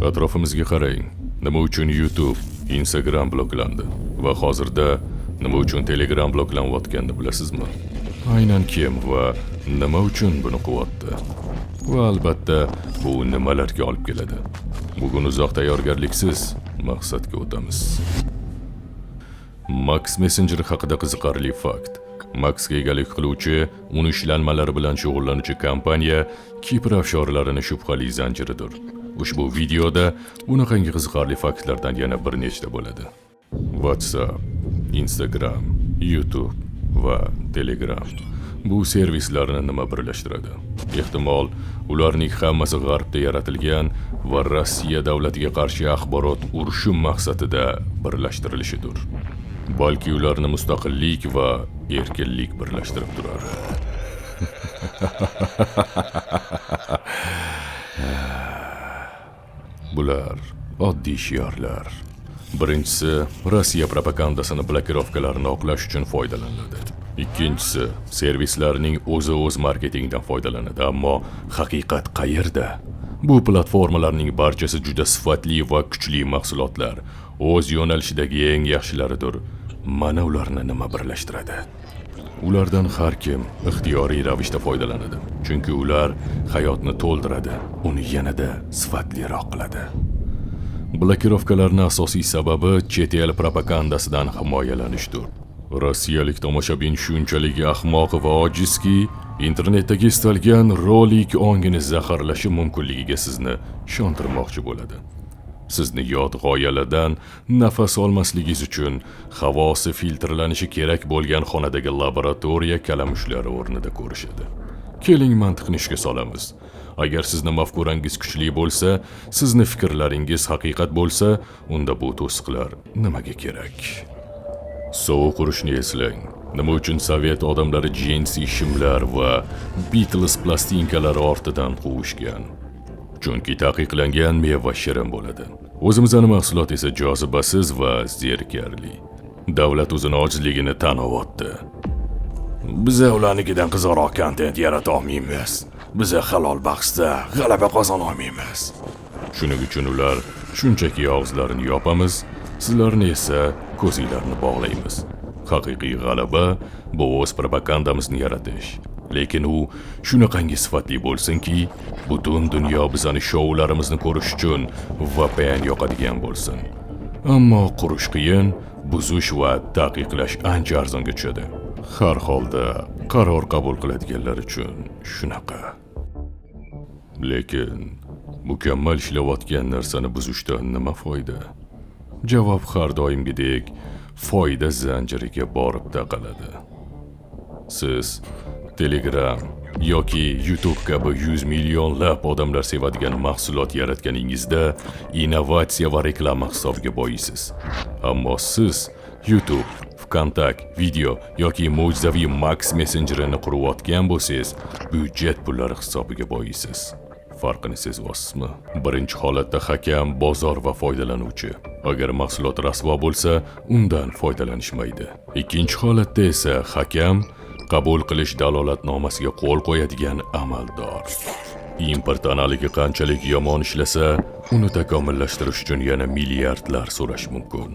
Atrofimizga qarang. Nima uchun YouTube, Instagram bloklandi va hozirda nima uchun Telegram bloklanayotganini bilasizmi? Aynan kim va nima uchun buni qilyapti? Va albatta, bu nimalarga olib keladi? Bugun uzoq tayyorgarliksiz maqsadga o'tamiz. Max Messenger haqida qiziqarli fakt. Maxga egalik qiluvchi, uni ishlanmalari bilan shug'ullanuvchi kompaniya Kipr ofshorlarini shubhali zanjiridir. Ushbu videoda bunaqangi qiziqarli faktlardan yana bir nechta bo'ladi. WhatsApp, Instagram, YouTube va Telegram. Bu servislarni nima birlashtiradi? Ehtimol, ularning hammasi g'arbda yaratilgan va Rossiya davlatiga qarshi axborot urushi maqsadida birlashtirilishidir. Balki ularni mustaqillik va erkinlik birlashtirib turar. Bular oddiy shiorlar. Birinchisi Rossiya propagandasini blokirovkalarini oqlash uchun foydalaniladi. Ikkinchisi servislarning o'zi o'z marketingdan foydalanadi, ammo haqiqat qayerda? Bu platformalarning barchasi juda sifatli va kuchli mahsulotlar, o'z yo'nalishidagi eng yaxshilaridir. Mana ularni nima birlashtiradi? Ulardan har kim ixtiyoriy ravishda foydalanadi, chunki ular hayotni to'ldiradi, uni yanada sifatliroq qiladi. Blokirovkalarning asosiy sababi chet el propagandasidan himoyalanishdir. Rossiyalik tomoshabin shunchalik ahmoq va ojizki, internetdagi istalgan rolik ongini zaharlashi mumkinligiga sizni ishontirmoqchi bo'ladi. Sizni yot g'oyalardan nafas olmasligingiz uchun havosi filtrlanishi kerak bo'lgan xonadagi laboratoriya kalamushlari o'rnida ko'rishadi. Keling, mantiqni ishga solamiz. Agar sizni mafkurangiz kuchli bo'lsa, sizni fikrlaringiz haqiqat bo'lsa, unda bu to'siqlar nimaga kerak? Sovuq urushni eslang. Nima uchun sovet odamlari jinsi shimlar va Beatles plastinkalari ortidan quvishgan? Chunki taqiqlangan meva shirin bo'ladi. O'zimizning mahsulot esa jozibasiz va zerikarli. Davlat o'zini ojizligini tan olyapti. Biza ularnikidan qiziqroq kontent yarata olmaymiz. Biza halol bahsda g'alaba qozona olmaymiz. Shuning uchun ular shunchaki og'izlarini yopamiz, sizlarni esa ko'zinglarni bog'laymiz. Haqiqiy g'alaba bu o'z propagandamizni yaratish. Lekin u shunaqangi sifatli bo'lsinki, butun dunyo bizani shoularimizni ko'rish uchun VPN yoqadigan bo'lsin. Ammo qurish qiyin, buzish va taqiqlash ancha arzonga tushadi. Har holda qaror qabul qiladiganlar uchun shunaqa. Lekin mukammal ishlayotgan narsani buzishdan nima foyda? Javob har doimgidek foyda zanjiriga borib taqaladi. Siz Telegram yoki YouTube kabi 100 millionlab odamlar sevadigan mahsulot yaratganingizda innovatsiya va reklama hisobiga boyiysiz. Ammo siz YouTube, VKontakte, video yoki mo'jizaviy Max messenjerini qurayotgan bo'lsangiz, byudjet pullari hisobiga boyiysiz. Farqini sezyapsizmi? Birinchi holatda hakam bozor va foydalanuvchi. Agar mahsulot rasvo bo'lsa, undan foydalanishmaydi. Ikkinchi holatda esa hakam qabul qilish dalolatnomasiga qo'l qo'yadigan amaldor. Import analogi qanchalik yomon ishlasa, uni takomillashtirish uchun yana milliardlar so'rash mumkin.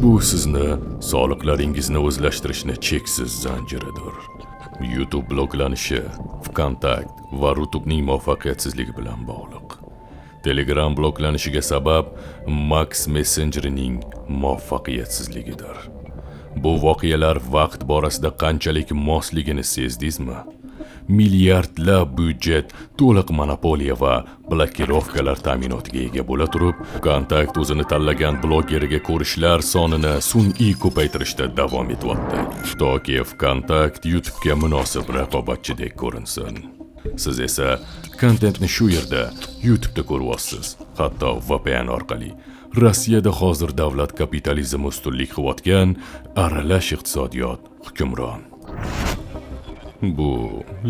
Bu sizni soliqlaringizni o'zlashtirishni cheksiz zanjiridir. YouTube bloklanishi VKontakte va Rutubening muvaffaqiyatsizligi bilan bog'liq. Telegram bloklanishiga sabab Max messenjerining muvaffaqiyatsizligidir. Bu voqealar vaqt borasida qanchalik mosligini sezdingizmi? Milliardlab byudjet, to'liq monopoliya va blokirovkalar ta'minotiga ega bo'la turib, Kontakt o'zini tanlagan blogeriga ko'rishlar sonini sun'iy ko'paytirishda davom etyapti. Toki VKontakte YouTube'ga munosib raqobatchidek ko'rinsin. Siz esa kontentni shu yerda YouTube'da ko'ryapsiz, hatto VPN orqali. Rossiyada hozir davlat kapitalizmi ustunlik qilayotgan aralash iqtisodiyot hukmron. Bu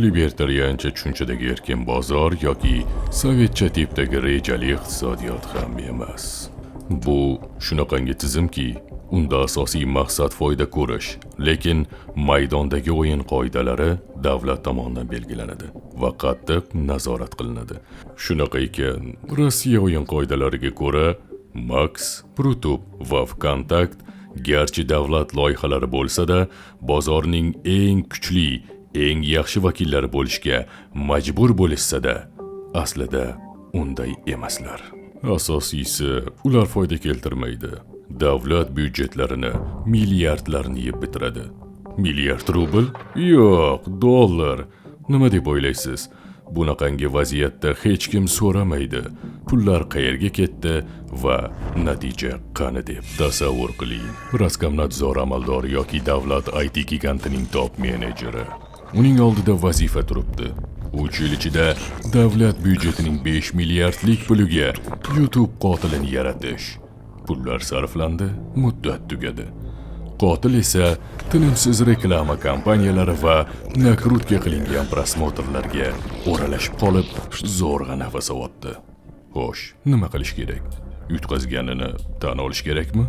libertariancha tushunchadagi erkin bozor yoki sovetcha tipdagi rejali iqtisodiyot ham emas. Bu shunaqangi tizimki, unda asosiy maqsad foyda ko'rish, lekin maydondagi o'yin qoidalari davlat tomonidan belgilanadi va qattiq nazorat qilinadi. Shunaqa ekan, Rossiya o'yin qoidalariga ko'ra, Max, Rutube va VKontakte garchi davlat loyihalari bo'lsa-da, bozorning eng kuchli, eng yaxshi vakillari bo'lishga majbur bo'lishsa-da, aslida unday emaslar. Asosiysi, ular foyda keltirmaydi. Davlat byudjetlarini milliardlarni yeb bitiradi. Milliard rubl? Yo'q, dollar. Nima deb o'ylaysiz? Bunaqangi vaziyatda hech kim so'ramaydi. Pullar qayerga ketdi va natija qani deb. Tasavvur qiling. Roskomnadzor amaldori yoki davlat IT gigantining top menejeri. Uning oldida vazifa turibdi. 3 yil ichida davlat byudjetining 5 milliardlik puliga YouTube qotilini yaratish. Pullar sarflandi, muddat tugadi. Qotil esa tinimsiz reklama kampaniyalari va накрутка qilingan просмотр larga o'ralashib qolib, zo'rg'a nafas olyapti. Xo'sh, nima qilish kerak? Yutqazganini tan olish kerakmi?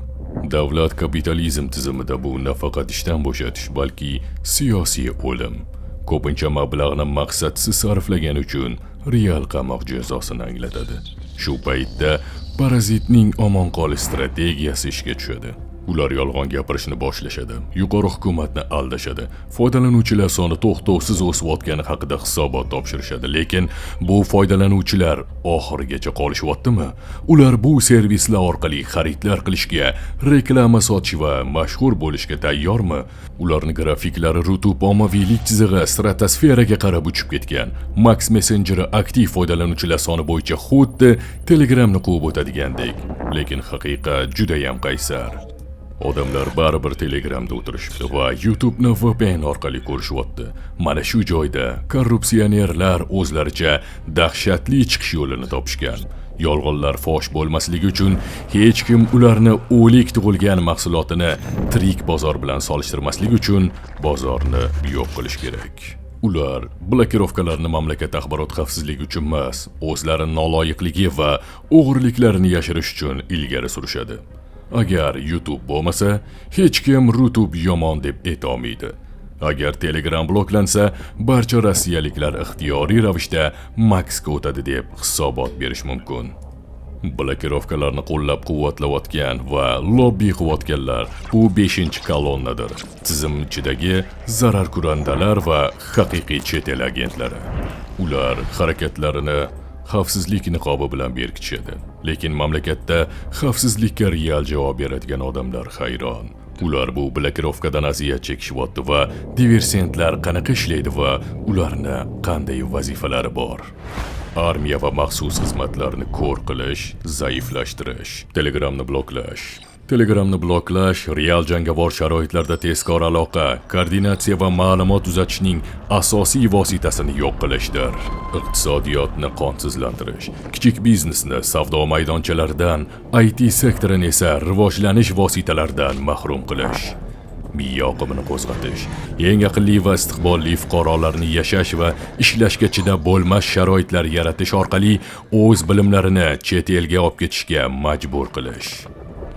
Davlat kapitalizm tizimida bu nafaqat ishdan bo'shatish, balki siyosiy o'lim. Ko'pincha mablag'ni maqsadsiz sarflagani uchun real qamoq jazosini anglatadi. Shu paytda parazitning omon qolish strategiyasi ishga tushadi. Ular yolg'on gapirishni boshlashadi, yuqori hukumatni aldashadi, foydalanuvchilar soni to'xtovsiz o'sayotgani haqida hisobot topshirishadi, lekin bu foydalanuvchilar oxirigacha qolishyaptimi? Ular bu servislar orqali xaridlar qilishga, reklama sotish va mashhur bo'lishga tayyormi? Ularni grafiklari Rutube ommaviylik chizig'i stratosferaga qarab uchib ketgan. Max Messengeri aktiv foydalanuvchilar soni bo'yicha xuddi Telegramni quvib o'tadigandek. Lekin haqiqat judayam qaysar. Odamlar baribir Telegramda o'tirishibdi va YouTube'ni VPN orqali ko'rishyapti. Mana shu joyda korrupsionerlar o'zlaricha dahshatli chiqish yo'lini topishgan. Yolg'onlar fosh bo'lmasligi uchun, hech kim ularni o'lik tug'ilgan mahsulotini tirik bozor bilan solishtirmasligi uchun bozorni yo'q qilish kerak. Ular blokirovkalarni mamlakat axborot xavfsizligi uchun emas, o'zlari noloyiqligi va o'g'irliklarini yashirish uchun ilgari surishadi. Agar YouTube bo'lmasa, hech kim Rutube yomon deb aytolmaydi. Agar Telegram bloklansa, barcha rossiyaliklar ixtiyoriy ravishda Maxga o'tadi deb hisobot berish mumkin. Blokirovkalarni qo'llab-quvvatlayotgan va lobbi qilayotganlar bu 5-kolonnadir. Tizim ichidagi zararkurandalar va haqiqiy chet el agentlari. Ular harakatlarini xavfsizlik niqobi bilan berkitishadi. Lekin mamlakatda xavfsizlikka real javob beradigan odamlar hayron. Ular bu blokirovkadan aziyat chekishyapti va diversantlar qanaqa ishlaydi va ularni qanday vazifalari bor. Armiya va maxsus xizmatlarni ko'r qilish, zaiflashtirish, Telegramni bloklash. Telegramni bloklash real jangovar sharoitlarda tezkor aloqa, koordinatsiya va ma'lumot uzatishning asosiy vositasini yo'q qilishdir. Iqtisodiyotni qonsizlantirish, kichik biznesni savdo maydonchalaridan, IT sektorini esa rivojlanish vositalaridan mahrum qilish. Miya oqimini qo'zg'atish, eng aqlli va istiqbolli fuqarolarni yashash va ishlashga chidab bo'lmas sharoitlar yaratish orqali o'z bilimlarini chet elga olib ketishga majbur qilish.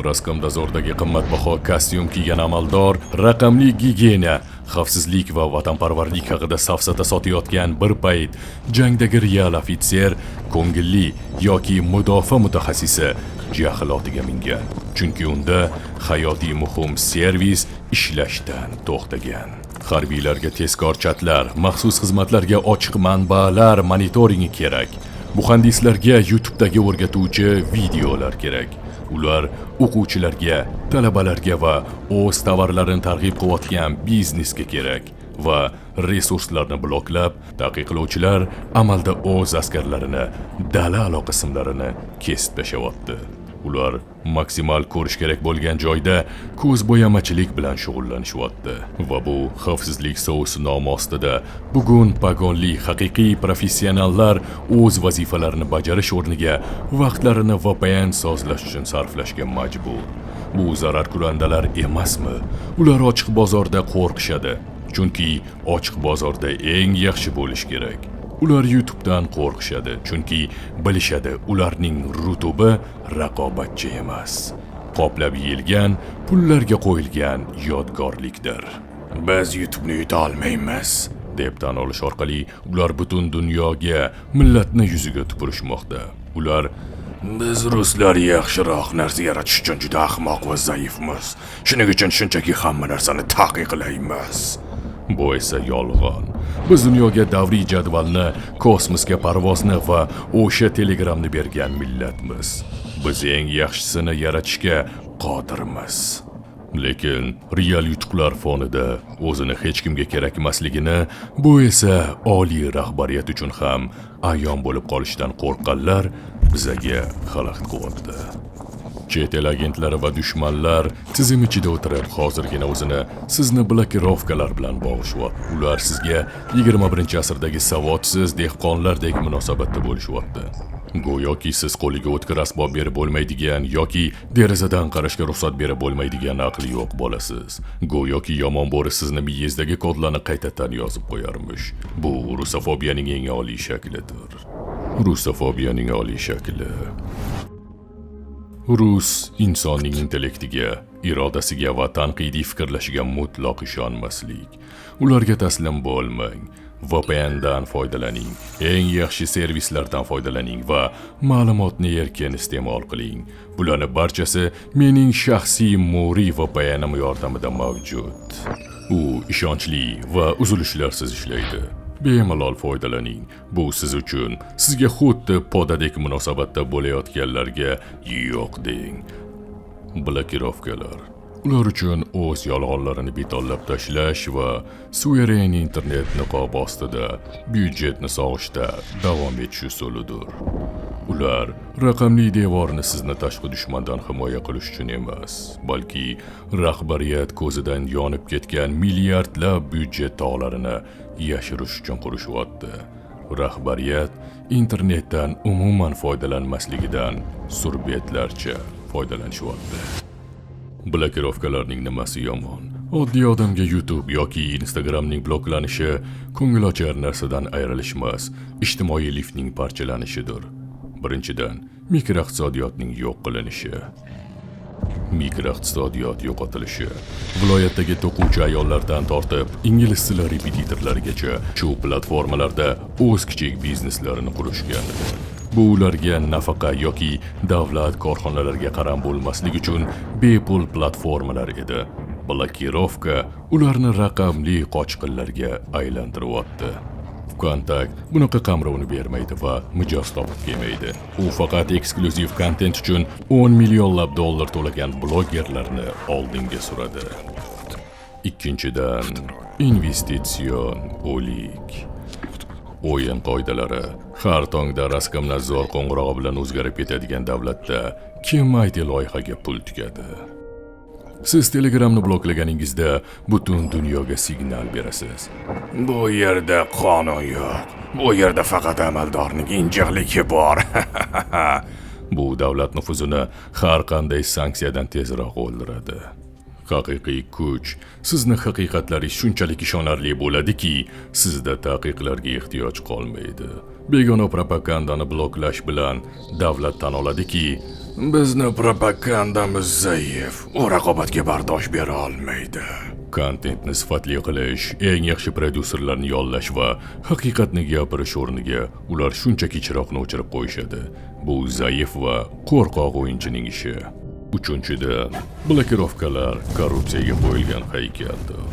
Roskomnadzordagi qimmatbaho kostyum kiygan amaldor raqamli gigiyena, xavfsizlik va vatanparvarlik haqida safsata sotayotgan bir payt jangdagi real ofitser, ko'ngilli yoki mudofaa mutaxassisi jahl otiga mingan. Chunki unda hayotiy muhim servis ishlashdan to'xtagan. Harbiylarga tezkor chatlar, maxsus xizmatlarga ochiq manbalar monitoringi kerak. Muhandislarga YouTube'dagi o'rgatuvchi videolar kerak. Ular o'quvchilarga, talabalarga va o'z tovarlarini targ'ib qilayotgan biznesga kerak va resurslarni bloklab, taqiqlovchilar amalda o'z askarlarini dala aloqa simlarini kesib tashlayapti. Ular maksimal ko'rish kerak bo'lgan joyda ko'z bo'yamachilik bilan shug'ullanishyapti va bu xavfsizlik sousi nomi ostida bugun pogonli haqiqiy professionallar o'z vazifalarini bajarish o'rniga vaqtlarini VPN sozlash uchun sarflashga majbur. Bu zararkunandalar emasmi? Ular ochiq bozorda qo'rqishadi, chunki ochiq bozorda eng yaxshi bo'lish kerak. Ular YouTube'dan qo'rqishadi, chunki bilishadi, ularning Rutubi raqobatchi emas. Qoplab yeyilgan, pullarga qo'yilgan yodgorlikdir. Biz YouTube'ni yuta olmaymiz, deb tan olish orqali ular butun dunyoga millatni yuziga tupurishmoqda. Ular biz ruslar yaxshiroq narsa yaratish uchun juda ahmoq va zaifmiz. Shuning uchun shunchaki hamma narsani taqiqlaymiz. Bu esa yolg'on. Biz dunyoga davriy jadvalni, kosmosga parvozni va o'sha Telegramni bergan millatmiz. Biz eng yaxshisini yaratishga qodirmiz. Lekin real yutuqlar fonida o'zini hech kimga kerakmasligini, bu esa oliy rahbariyat uchun ham ayon bo'lib qolishidan qo'rqqanlar bizaga xalaqit qilyapti. Chet el agentlari va dushmanlar tizim ichida o'tirib, hozirgina o'zini sizni blokirovkalar bilan bog'ishyapti. Ular sizga 21-asrdagi savodsiz dehqonlardek munosabatda bo'lishyapti. Go'yoki siz qo'liga o'tkir asbob berib bo'lmaydigan yoki derazadan qarashga ruxsat berib bo'lmaydigan aqli yo'q bolasiz. Go'yoki yomon bo'ri sizni miyangizdagi kodlarni qaytadan yozib qo'yarmish. Bu rusofobiyaning eng oliy shaklidir. Rusofobiyaning oliy shakli. Rus insonning intellektiga, irodasiga va tanqidiy fikrlashiga mutlaq ishonmaslik. Ularga taslim bo'lmang. VPN dan foydalaning, eng yaxshi servislardan foydalaning va ma'lumotni erkin iste'mol qiling. Bularni barchasi mening shaxsiy Muri VPNim yordamida mavjud. U ishonchli va uzilishlarsiz ishlaydi. Bemalol foydalaning. Bu siz uchun, sizga xuddi podadek munosabatda bo'layotganlarga yo'q deng. Blokirovkalar ular uchun o'z yolg'onlarini betonlab tashlash va suveren internet niqobi ostida byudjetni sog'ishda davom etish usulidir. Ular raqamli devorni sizni tashqi dushmandan himoya qilish uchun emas, balki rahbariyat ko'zidan yonib ketgan milliardlab byudjet tog'larini yashirish uchun qurishyapti. Rahbariyat internetdan umuman foydalanmasligidan surbetlarcha foydalanishyapti. Blokirovkalarning nimasi yomon? Oddiy odamga YouTube yoki Instagramning bloklanishi ko'ngilochar narsadan ayrilish emas, ijtimoiy liftning parchalanishidir. Birinchidan, mikroiqtisodiyotning yo'q qilinishi. Mikroiqtisodiyot yo'qotilishi. Viloyatdagi to'quvchi ayollardan tortib ingliz tili repetitorlarigacha shu platformalarda o'z kichik bizneslarini qurishgan edi. Bu ularga nafaqa yoki davlat korxonalariga qaram bo'lmaslik uchun bepul platformalar edi. Blokirovka ularni raqamli qochqinlarga aylantiryapti. VKontakte bunaqa qamrovni bermaydi va mijoz topib kelmaydi. U faqat eksklyuziv kontent uchun 10 millionlab dollar to'lagan blogerlarni oldinga suradi. Ikkinchidan, investitsion o'lik. O'yin qoidalari har tongda Roskomnadzor qo'ng'irog'i bilan o'zgarib ketadigan davlatda kim IT loyihaga pul tikadi? Siz Telegramni bloklaganingizda butun dunyoga signal berasiz. Bu yerda qonun yo'q. Bu yerda faqat amaldorning injiqligi bor. Bu davlat nufuzini har qanday sanksiyadan tezroq o'ldiradi. Haqiqiy kuch sizni haqiqatlaringiz shunchalik ishonarli bo'ladiki, sizda taqiqlarga ehtiyoj qolmaydi. Begona propagandani bloklash bilan davlat tan oladiki, bizni propagandamiz zaif, u raqobatga bardosh bera olmaydi. Kontentni sifatli qilish, eng yaxshi prodyuserlarni yollash va haqiqatni gapirish o'rniga ular shunchaki chiroqni o'chirib qo'yishadi. Bu zaif va qo'rqoq o'yinchining ishi. Uchinchidan, blokirovkalar korrupsiyaga qo'yilgan haykaldir.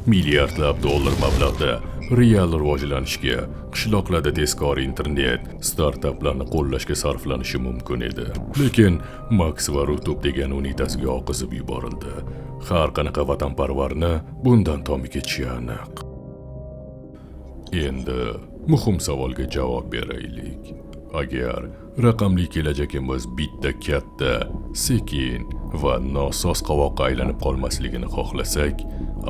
Milliardlab dollar mablag'da real rivojlanishga, qishloqlarda tezkor internet, startaplarni qo'llashga sarflanishi mumkin edi. Lekin Max va Rutub degan unitazga oqizib yuborildi. Har qanaqa vatanparvarni bundan tomi ketishi aniq. Endi muhim savolga javob beraylik. Agar raqamli kelajagimiz bitta katta, sekin va nosoz qovoqqa aylanib qolmasligini xohlasak,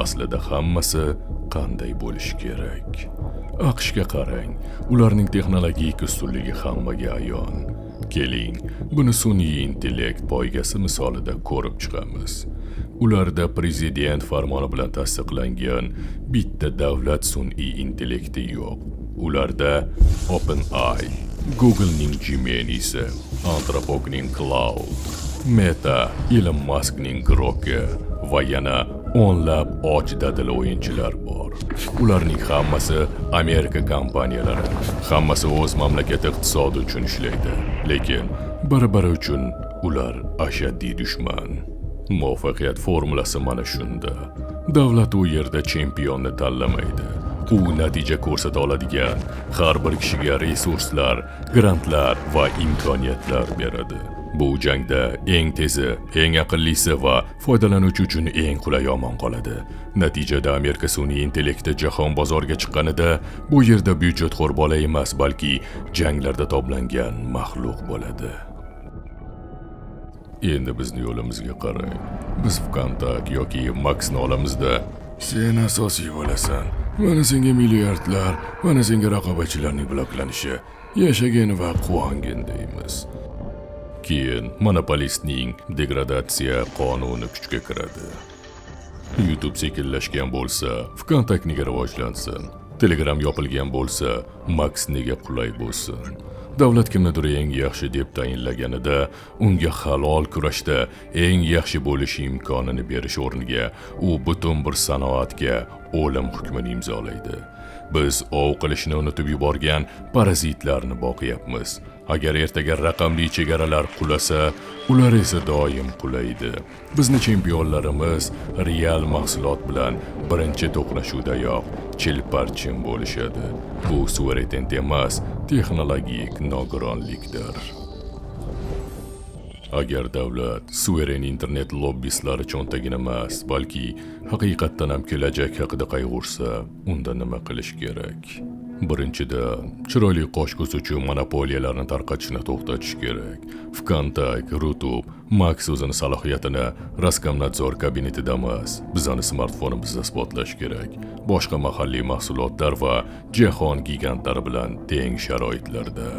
aslida hammasi qanday bo'lishi kerak? AQShga qarang, ularning texnologik ustunligi hammaga ayon. Keling, buni sun'iy intellekt poygasi misolida ko'rib chiqamiz. Ularda prezident farmoni bilan tasdiqlangan bitta davlat sun'iy intellekti yo'q. Ularda OpenAI, Googlening Gemini'si, Anthropic'ning Claude, Meta, Elon Muskning Grok'i va yana o'nlab och dadil o'yinchilar bor. Ularning hammasi Amerika kompaniyalari. Hammasi o'z mamlakati iqtisodi uchun ishlaydi. Lekin bir-biri uchun ular ashaddiy dushman. Muvaffaqiyat formulasi mana shunda. Davlat u yerda chempionni tanlamaydi. U natija ko'rsata oladigan har bir kishiga resurslar, grantlar va imkoniyatlar beradi. Bu jangda eng tezi, eng aqllisi va foydalanuvchi uchun eng qulay omon qoladi. Natijada Amerika sun'iy intellekti jahon bozoriga chiqqanida bu yerda byudjetxo'r bola emas, balki janglarda toblangan maxluq bo'ladi. Endi bizni yo'limizga qarang. Biz VKontakte yoki Maxni olamizda, sen asosiy bo'lasan. Mana senga milliardlar, mana senga raqobatchilarning bloklanishi. Yashagin va quvongin deymiz. Keyin monopolistning degradatsiya qonuni kuchga kiradi. YouTube sekinlashgan bo'lsa, VKontakte nega rivojlansin? Telegram yopilgan bo'lsa, Max nega qulay bo'lsin? Davlat kimnidir eng yaxshi deb tayinlaganida, unga halol kurashda eng yaxshi bo'lish imkonini berish o'rniga u butun bir sanoatga o'lim hukmini imzolaydi. Biz ov qilishni unutib yuborgan parazitlarni boqyapmiz. Agar ertaga raqamli chegaralar qulasa, ular esa doim qulaydi. Bizni chempionlarimiz real mahsulot bilan birinchi to'qnashuvdayoq chilparchin bo'lishadi. Bu suverenitet emas, texnologik nogironlikdir. Agar davlat suveren internet lobbistlari cho'ntagini emas, balki haqiqatdan ham kelajak haqida qayg'ursa, unda nima qilish kerak? Birinchidan, chiroyli qosh-ko'z uchun monopoliyalarni tarqatishni to'xtatish kerak. VKontakte, Rutube, Max o'zini salohiyatini Roskomnadzor kabinetida emas, bizani smartfonimizda isbotlash kerak. Boshqa mahalliy mahsulotlar va jahon gigantlari bilan teng sharoitlarda.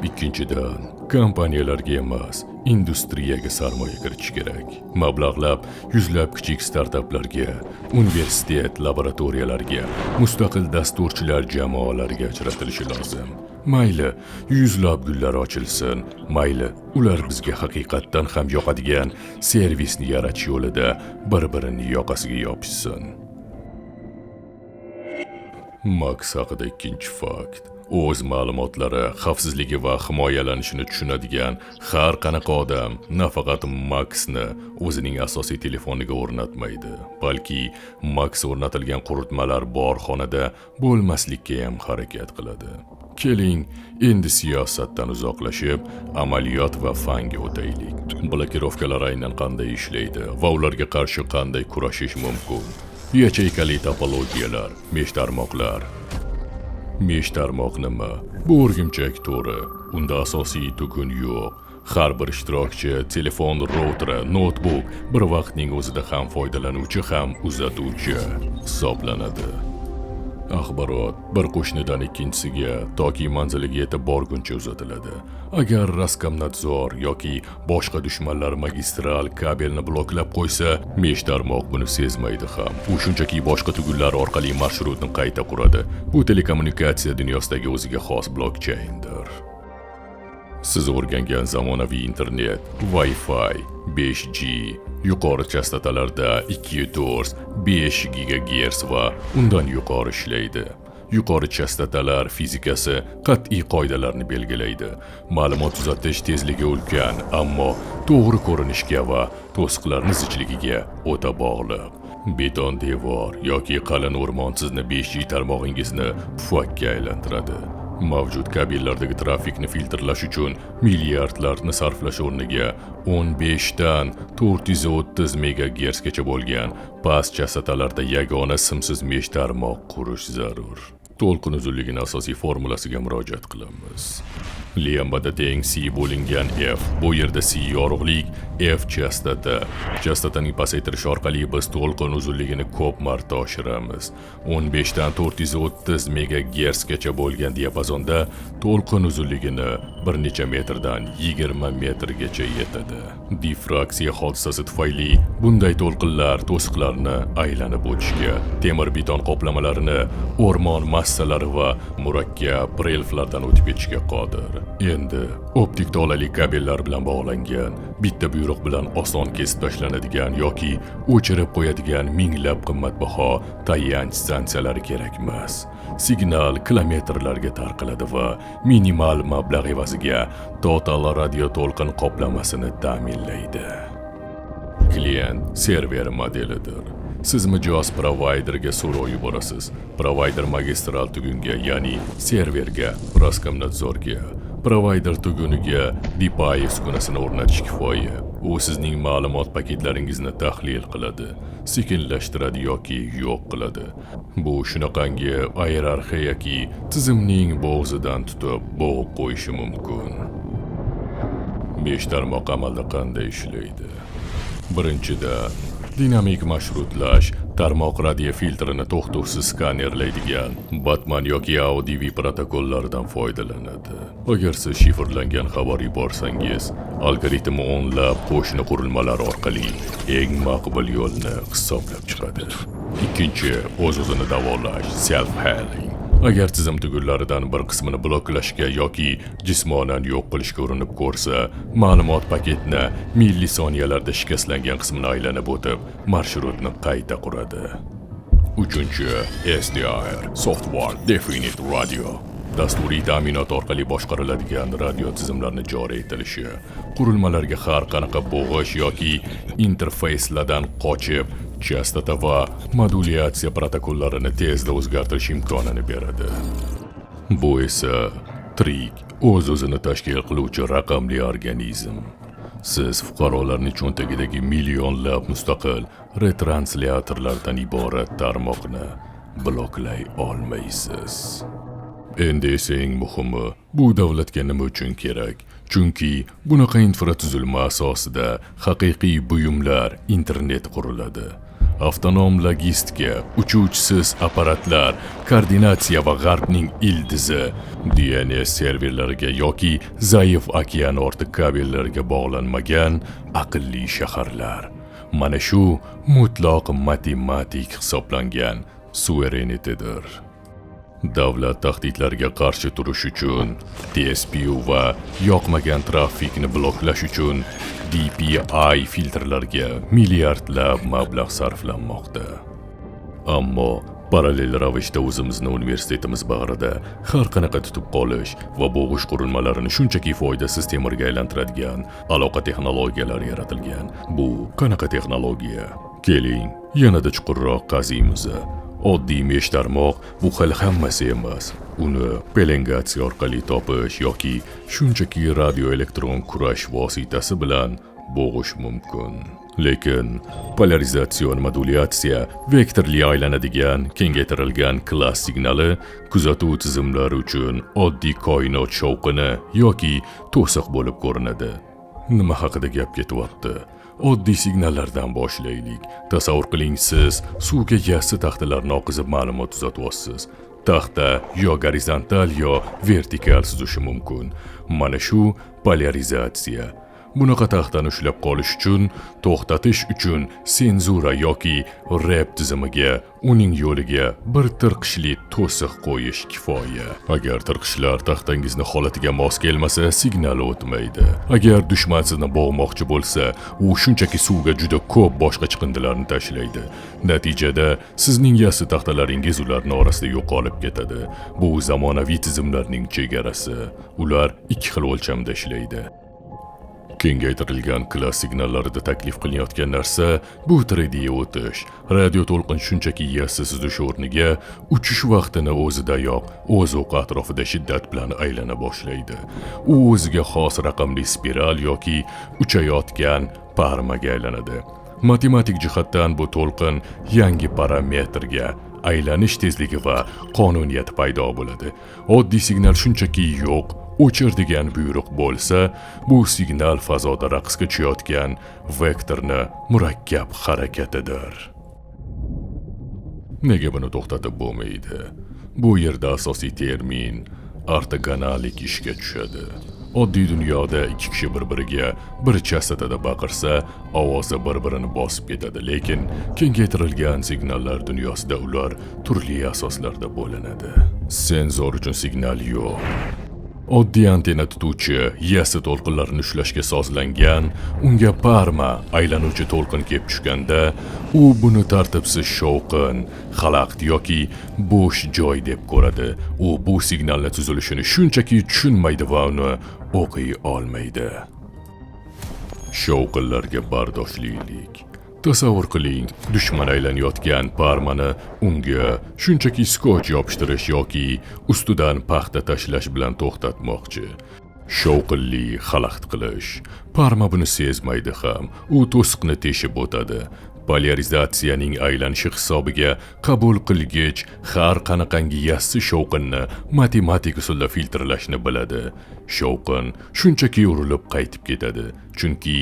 Ikkinchidan, kompaniyalarga emas, industriyaga sarmoya kiritish kerak. Mablag'lab yuzlab kichik startaplarga, universitet laboratoriyalarga, mustaqil dasturchilar jamoalariga ajratilishi lozim. Mayli, yuzlab gullar ochilsin, mayli, ular bizga haqiqatdan ham yoqadigan servisni yaratish yo'lida bir-birini yoqasiga yopishsin. Max haqida ikkinchi fakt. O'z ma'lumotlari xavfsizligi va himoyalanishini tushunadigan har qanaqa odam nafaqat Maxni o'zining asosiy telefoniga o'rnatmaydi, balki Max o'rnatilgan quritmalar bor xonada bo'lmaslikka ham harakat qiladi. Keling, endi siyosatdan uzoqlashib, amaliyot va fanga o'taylik. Blokirovkalar aynan qanday ishlaydi va ularga qarshi qanday kurashish mumkin? Yacheykali topologiyalar, mesh tarmoqlar. Mesh tarmoq nima? Bu o'rgimchak to'ri. Unda asosiy tugun yo'q. Har bir ishtirokchi telefon routeri, noutbuk bir vaqtning o'zida ham foydalanuvchi, ham uzatuvchi hisoblanadi. Axborot bir qo'shnidan ikkinchisiga toki manziliga yetib borguncha uzatiladi. Agar Roskomnadzor yoki boshqa dushmanlar magistral kabelni bloklab qo'ysa, mesh tarmoq buni sezmaydi ham. U shunchaki boshqa tugunlar orqali marshrutni qayta quradi. Bu telekommunikatsiya dunyosidagi o'ziga xos blokchaindir. Siz o'rgangan zamonaviy internet, Wi-Fi, 5G, yuqori chastotalarda 2.4, 5 GHz va undan yuqori ishlaydi. Yuqori chastotalar fizikasi qat'iy qoidalarni belgilaydi. Ma'lumot uzatish tezligi ulkan, ammo to'g'ri ko'rinishga va to'siqlarni zichligiga o'ta bog'liq. Beton devor yoki qalin o'rmon sizni 5G tarmog'ingizni pufakka aylantiradi. Mavjud kabellardagi trafikni filtrlash uchun milliardlarni sarflash o'rniga 15 dan 430 megagertsgacha bo'lgan past chastotalarda yagona simsiz mesh tarmoq qurish zarur. To'lqin uzunligini asosiy formulasiga murojaat qilamiz. Lambda teng C bo'lingan F. Bu yerda C yorug'lik, F chastota. Chastotaning pasaytirishi orqali biz to'lqin uzunligini ko'p marta oshiramiz. 15 dan 430 megagertsgacha bo'lgan diapazonda to'lqin uzunligini bir necha metrdan 20 metrgacha yetadi. Difraksiya hodisasi tufayli bunday to'lqinlar to'siqlarni aylanib o'tishga, temir beton qoplamalarini, o'rmon massivlarini hissalari va murakkab relyeflardan o'tib ketishga qodir. Endi optik tolali kabellar bilan bog'langan, bitta buyruq bilan oson kesib tashlanadigan yoki o'chirib qo'yadigan minglab qimmatbaho tayanch stansiyalari kerak emas. Signal kilometrlarga tarqaladi va minimal mablag' evaziga total radio to'lqin qoplamasini ta'minlaydi. Klient server modelidir. Siz mijoz provayderga so'rov yuborasiz. Provayder magistral tugunga, ya'ni serverga, Roskomnadzorga, provayder tuguniga DPI uskunasini o'rnatish kifoya. U sizning ma'lumot paketlaringizni tahlil qiladi, sekinlashtiradi yoki yo'q qiladi. Bu shunaqangi iyerarxiyaki, tizimning bo'g'zidan tutib bo'g'ib qo'yishi mumkin. Mesh tarmoq amalda qanday ishlaydi? Birinchidan, dinamik marshrutlash tarmoq radio filtrini to'xtovsiz skanerlaydigan Batman yoki AODV protokollaridan foydalanadi. Agar siz shifrlangan xabar yuborsangiz, algoritm o'nlab qo'shni qurilmalar orqali eng maqbul yo'lni hisoblab chiqadi. Ikkinchi, o'z-o'zini davolash, self healing. Agar tizim tugunlaridan bir qismini bloklashga yoki jismonan yo'q qilishga urinib ko'rsa, ma'lumot paketni millisoniyalarda shikastlangan qismini aylanib o'tib, marshrutni qayta quradi. Uchinchi, SDR, Software Defined Radio. Dasturiy ta'minot orqali boshqariladigan radio tizimlarni joriy etilishi qurilmalarga har qanaqa bo'g'ish yoki interfeyslardan qochib, chastota va modulyatsiya protokollarini tezda o'zgartirish imkonini beradi. Bu esa tirik, o'z-o'zini tashkil qiluvchi raqamli organizm. Siz fuqarolarning cho'ntagidagi millionlab mustaqil retranslyatorlardan iborat tarmoqni bloklay olmaysiz. Endi esa eng muhimi, bu davlatga nima uchun kerak? Chunki bunaqa infratuzilma asosida haqiqiy buyumlar internet quriladi. Avtonom logistika, uchuvchisiz apparatlar, koordinatsiya va g'arbning ildizi DNS serverlariga yoki zaif okean orti kabellariga bog'lanmagan aqlli shaharlar. Mana shu mutlaq matematik hisoblangan suverenitedir. Davlat tahdidlariga qarshi turish uchun TSPU va yoqmagan trafikni bloklash uchun DPI filtrlarga milliardlab mablag' sarflanmoqda. Ammo parallel ravishda o'zimizni universitetimiz bag'rida har qanaqa tutib qolish va bo'g'ish qurilmalarini shunchaki foydasiz temirga aylantiradigan aloqa texnologiyalari yaratilgan. Bu qanaqa texnologiya? Keling, yanada chuqurroq qaziymiz. Oddiy mesh tarmoq bu hali hammasi emas. Uni pelengatsiya orqali topish yoki shunchaki radioelektron kurash vositasi bilan bo'g'ish mumkin. Lekin polarizatsion modulyatsiya vektorli aylanadigan kengaytirilgan klass signali kuzatuv tizimlari uchun oddiy koinot shovqini yoki to'siq bo'lib ko'rinadi. Nima haqida gap ketyapti? Oddiy signallardan boshlaylik. Tasavvur qiling, siz suvga yassi taxtalarni oqizib ma'lumot uzatyapsiz. Taxta yo gorizontal, yo vertikal suzishi mumkin. Mana shu polarizatsiya. Bunaqa taxtani ushlab qolish uchun, to'xtatish uchun senzura yoki REP tizimiga uning yo'liga bir tirqishli to'siq qo'yish kifoya. Agar tirqishlar taxtangizni holatiga mos kelmasa, signal o'tmaydi. Agar dushman sizni bo'g'moqchi bo'lsa, u shunchaki suvga juda ko'p boshqa chiqindilarni tashlaydi. Natijada sizning yassi taxtalaringiz ularning orasida yo'qolib ketadi. Bu zamonaviy tizimlarning chegarasi. Ular ikki xil o'lchamda ishlaydi. Kengaytirilgan klass signallarida taklif qilinayotgan narsa bu 3D o'tish. Radio to'lqin shunchaki yassi suzish o'rniga uchish vaqtini o'zidayoq o'z o'qi atrofida shiddat bilan aylana boshlaydi. U o'ziga xos raqamli spiral yoki uchayotgan parmaga aylanadi. Matematik jihatdan bu to'lqin yangi parametrga aylanish tezligi va qonuniyati paydo bo'ladi. Oddiy signal shunchaki yo'q, o'chir degan buyruq bo'lsa, bu signal fazoda raqsga tushayotgan vektorni murakkab harakatidir. Nega buni to'xtatib bo'lmaydi? Bu yerda asosiy termin ortogonallik ishga tushadi. Oddiy dunyoda ikki kishi bir-biriga bir chastotada baqirsa, ovozi bir-birini bosib ketadi, lekin kengaytirilgan signallar dunyosida ular turli asoslarda bo'linadi. Senzor uchun signal yo'q. Oddiy antenna tutuvchi yassi to'lqinlarini ushlashga sozlangan, unga parma aylanuvchi to'lqin kelib tushganda, u buni tartibsiz shovqin, xalaqit yoki bo'sh joy deb ko'radi. U bu signalni tuzilishini shunchaki tushunmaydi va uni o'qiy olmaydi. Shovqinlarga bardoshlilik. Tasavvur qiling, dushman aylanayotgan parmani unga shunchaki skoch yopishtirish yoki ustidan paxta tashlash bilan to'xtatmoqchi. Shovqinli xalaqit qilish. Parma buni sezmaydi ham. U to'siqni teshib o'tadi. Polarizatsiyaning aylanishi hisobiga qabul qilgich har qanaqangi yassi shovqinni matematik usulda filtrlashni biladi. Shovqin shunchaki urilib qaytib ketadi, chunki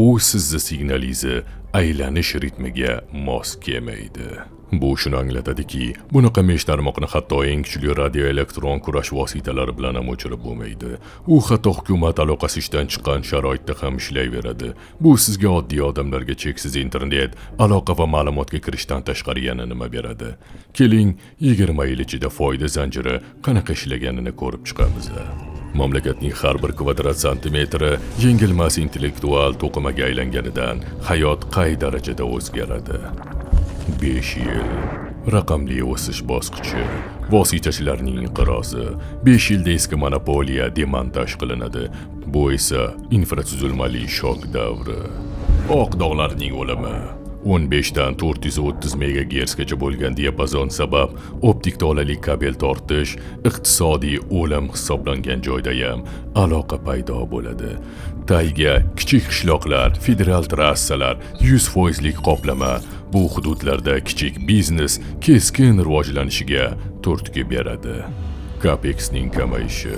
u sizni signalingizni aylanish ritmiga mos kelmaydi. Bu shuni anglatadiki, bunaqa mesh tarmoqni hatto eng kuchli radioelektron kurash vositalari bilan ham o'chirib bo'lmaydi. U hatto hukumat aloqasi ishdan chiqqan sharoitda ham ishlayveradi. Bu sizga, oddiy odamlarga, cheksiz internet, aloqa va ma'lumotga kirishdan tashqari yana nima beradi? Keling, 20 yil ichida foyda zanjiri qanaqa ishlaganini ko'rib chiqamiz. Mamlakatning har bir kvadrat santimetri yengilmas intellektual to'qimaga aylanganidan hayot qay darajada o'zgaradi? 5 yil. Raqamli o'sish bosqichi. Vositachilarning inqirozi. 5 yilda eski monopoliya demontaj qilinadi. Bu esa infratuzilmali shok davri. Oq dog'larning o'limi. 15 dan 430 megagertsgacha bo'lgan diapazon sabab optik tolali kabel tortish iqtisodiy o'lim hisoblangan joydayam aloqa paydo bo'ladi. Tayga, kichik qishloqlar, federal trassalar, 100 foizlik qoplama bu hududlarda kichik biznes keskin rivojlanishiga turtki beradi. Capexning kamayishi.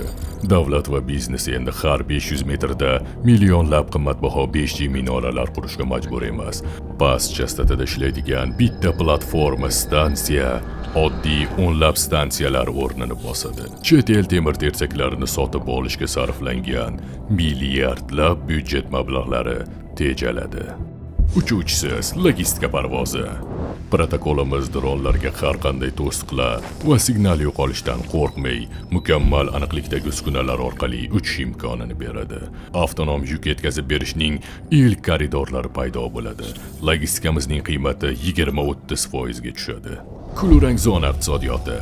Davlat va biznes endi har 500 metrda millionlab qimmatbaho 5G minoralar qurishga majbur emas. Past chastotada ishlaydigan bitta platforma stansiya oddiy o'nlab stansiyalar o'rnini bosadi. Chet el temir tersaklarini sotib olishga sarflangan milliardlab byudjet mablag'lari tejaladi. Uchuvchisiz logistika parvozi. Protokolimiz dronlarga har qanday to'siqlar va signal yo'qolishdan qo'rqmay, mukammal aniqlikdagi uskunalar orqali uchish imkonini beradi. Avtonom yuk yetkazib berishning ilk koridorlari paydo bo'ladi. Logistikamizning qiymati 20-30 foizga tushadi. Kulrang zona iqtisodiyoti.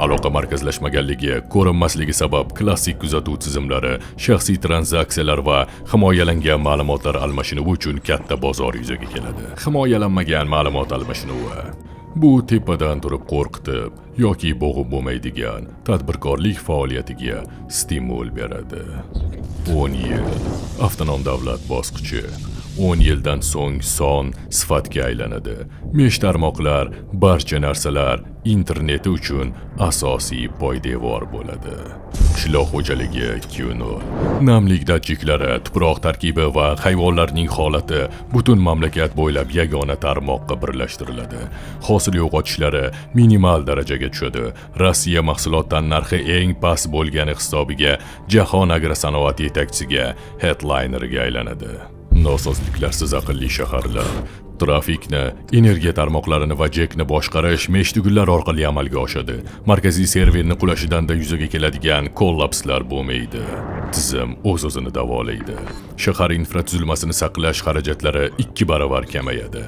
Aloqa markazlashmaganligi, ko'rinmasligi sabab klassik kuzatuv tizimlari, shaxsiy tranzaksiyalar va himoyalangan ma'lumotlar almashinuvi uchun katta bozor yuzaga keladi. Himoyalanmagan ma'lumot almashinuvi. Bu tepadan turib qo'rqitib yoki bo'g'ib bo'lmaydigan tadbirkorlik faoliyatiga stimul beradi. 10 yil. Avtonom davlat bosqichi. 10 yildan so'ng son sifatga aylanadi. Mesh tarmoqlar barcha narsalar interneti uchun asosiy poydevor bo'ladi. Qishloq xo'jaligi 2.0. Namlik datchiklari, tuproq tarkibi va hayvonlarning holati butun mamlakat bo'ylab yagona tarmoqqa birlashtiriladi. Hosil yo'qotishlari minimal darajaga tushadi. Rossiya mahsulot tannarxi eng past bo'lgani hisobiga jahon agrosanoat yetakchisiga, headlinerga aylanadi. Nosozliklarsiz aqlli shaharlar. Trafikni, energiya tarmoqlarini va JEKni boshqarish mesh tugunlar orqali amalga oshadi. Markaziy serverni qulashidan yuzaga keladigan kollapslar bo'lmaydi. Tizim o'z-o'zini davolaydi. Shahar infratuzilmasini saqlash xarajatlari 2 barobar kamayadi.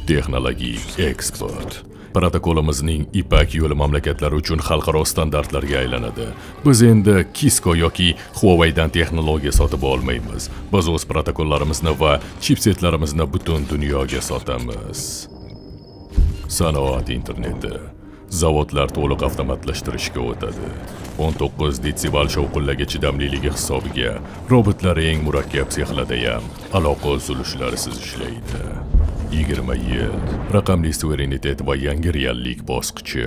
Texnologik eksport. Protokolimizning Ipak yo'li mamlakatlari uchun xalqaro standartlarga aylanadi. Biz endi Cisco yoki Huaweidan texnologiya sotib olmaymiz. Biz o'z protokollarimizni va chipsetlarimizni butun dunyoga sotamiz. Sanoat interneti. Zavodlar to'liq avtomatlashtirishga o'tadi. 19 detsibel shovqinlarga chidamliligi hisobiga robotlar eng murakkab sexlarda ham aloqa uzilishlariz ishlaydi. 20 yil. Raqamli suverenitet va yangi reallik bosqichi.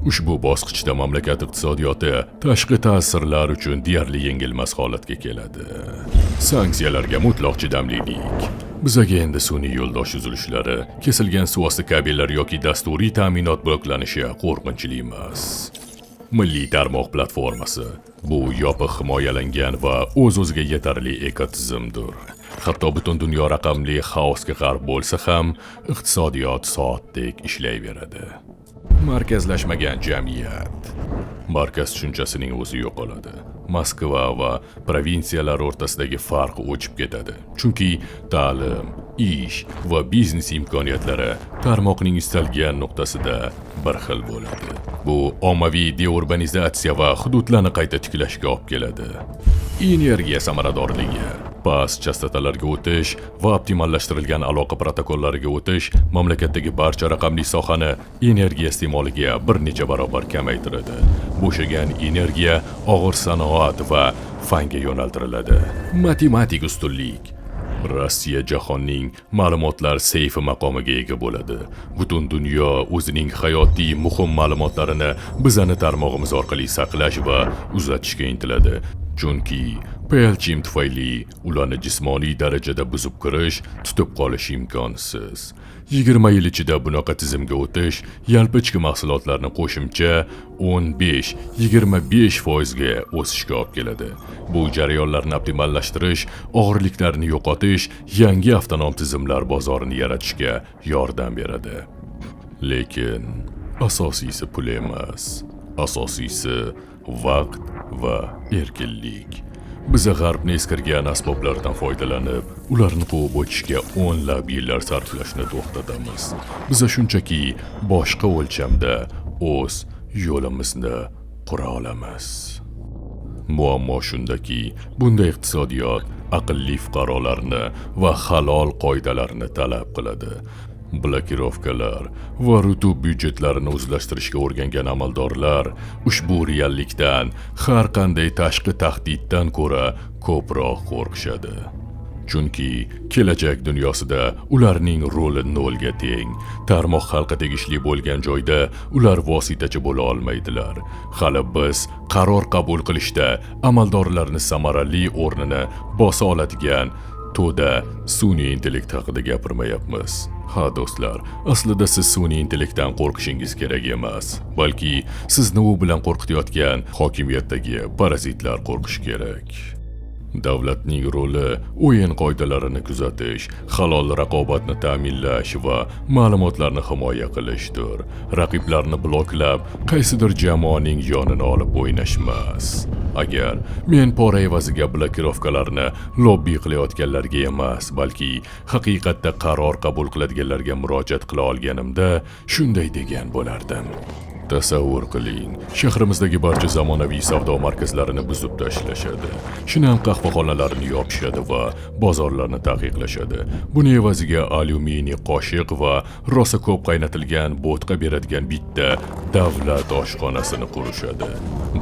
Ushbu bosqichda mamlakat iqtisodiyoti tashqi ta'sirlar uchun deyarli yengilmas holatga keladi. Sanksiyalarga mutlaq chidamlilik. Bizaga endi sun'iy yo'ldosh uzilishlari, kesilgan suvosti kabellar yoki dasturiy ta'minot bloklanishi qo'rqinchli emas. Milliy tarmoq platformasi. Bu yopiq, himoyalangan va o'z-o'ziga yetarli ekotizimdir. Hatto butun dunyo raqamli xaosga g'arq bo'lsa ham, iqtisodiyot soatdek ishlayveradi. Markazlashmagan jamiyat. Markaz tushunchasining o'zi yo'qoladi. Moskva va provinsiyalar o'rtasidagi farq o'chib ketadi. Chunki ta'lim, ish va biznes imkoniyatlari tarmoqning istalgan nuqtasida bir xil bo'ladi. Bu ommaviy deurbanizatsiya va hududlarni qayta tiklashga olib keladi. Energiya samaradorligi, past chastotalarga o'tish va optimallashtirilgan aloqa protokollariga o'tish mamlakatdagi barcha raqamli sohani energiya iste'moliga bir necha barobar kamaytiradi. Bo'shagan energiya og'ir sanoat va fanga yo'naltiriladi. Matematik ustunlik. Rossiya jahonning ma'lumotlar seyfi maqomiga ega bo'ladi. Butun dunyo o'zining hayotiy muhim ma'lumotlarini bizani tarmog'imiz orqali saqlash va uzatishga intiladi. Chunki PLChim tufayli ularni jismoniy darajada buzib kirish, tutib qolish imkonsiz. 20 yil ichida bunaqa tizimga o'tish yalpi ichki mahsulotlarni qo'shimcha 15-25 foizga o'sishga olib keladi. Bu jarayonlarni optimallashtirish, og'irliklarni yo'qotish, yangi avtonom tizimlar bozorini yaratishga yordam beradi. Lekin asosiysi pul emas. Asosiysi vaqt va erkinlik. Biza g'arbni eskirgan asboblardan foydalanib, ularni quvib o'tishga o'nlab yillar sarflashni to'xtatamiz. Biza shunchaki boshqa o'lchamda o'z yo'limizni qura olamiz. Muammo shundaki, bunday iqtisodiyot aqlli fuqarolarni va halol qoidalarni talab qiladi. Blokirovkalar va rutub byudjetlarini o'zlashtirishga o'rgangan amaldorlar ushbu reallikdan har qanday tashqi tahdiddan ko'ra ko'proq qo'rqishadi. Chunki kelajak dunyosida ularning roli nolga teng. Tarmoq xalqqa tegishli bo'lgan joyda ular vositachi bo'la olmaydilar. Hali biz qaror qabul qilishda amaldorlarni samarali o'rnini bosa oladigan to'da sun'iy intellekt haqida gapirmayapmiz. Ha, do'stlar, aslida siz sun'iy intellektdan qo'rqishingiz kerak emas, balki sizni u bilan qo'rqitayotgan hokimiyatdagi parazitlar qo'rqishi kerak. Davlatning roli o'yin qoidalarini kuzatish, halol raqobatni ta'minlash va ma'lumotlarni himoya qilishdir. Raqiblarni bloklab, qaysidir jamoaning yonini olib o'ynashmas. Agar men pora evaziga blokirovkalarni lobbi qilayotganlarga emas, balki haqiqatda qaror qabul qiladiganlarga murojaat qila olganimda, shunday degan bo'lardim. Tasavvur qiling, shahrimizdagi barcha zamonaviy savdo markazlarini buzib tashlashadi. Shinam qahvaxonalarni yopishadi va bozorlarni taqiqlashadi. Buni evaziga alyuminiy qoshiq va rosa ko'p qaynatilgan bo'tqa beradigan bitta davlat oshxonasini qurishadi.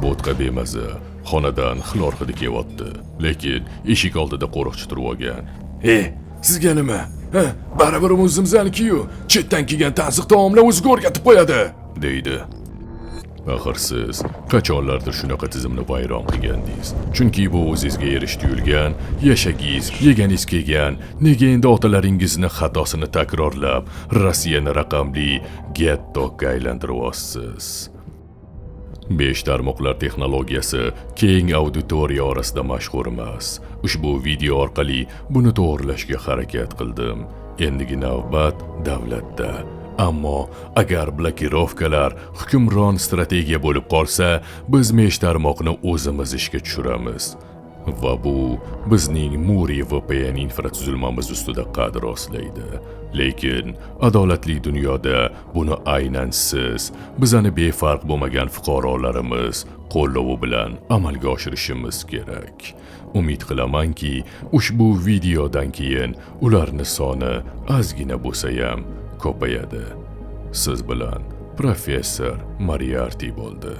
Bo'tqa bemaza, xonadan xlor hidi kelyapti. Lekin eshik oldida qo'riqchi turib olgan. E, sizga nima? Ha, baribir o'zimiznikiyu. Chetdan kelgan tansiq taomlar o'ziga o'rgatib qo'yadi, deydi. Axir siz qachonlardir shunaqa tizimni vayron qilgandingiz. Chunki bu o'zingizga erish tuyulgan, yashagingiz, yeganingiz kelgan, nega endi otalaringizni xatosini takrorlab, Rossiyani raqamli gettoga aylantiryapsiz? Besh tarmoqlar texnologiyasi keng auditoriya orasida mashhur emas. Ushbu video orqali buni to'g'rilashga harakat qildim. Endigi navbat davlatda. Ammo agar blokirovkalar hukmron strategiya bo'lib qolsa, biz mesh tarmoqni o'zimiz ishga tushiramiz. Va bu bizning Muri VPN infratuzilmamiz ustida qad rostlaydi. Lekin adolatli dunyoda buni aynan siz, bizani befarq bo'lmagan fuqarolarimiz qo'llovi bilan amalga oshirishimiz kerak. Umid qilamanki, ushbu videodan keyin ularni soni ozgina bo'lsa-ham ko'payadi. Siz bilan professor Moriarti bo'ldi.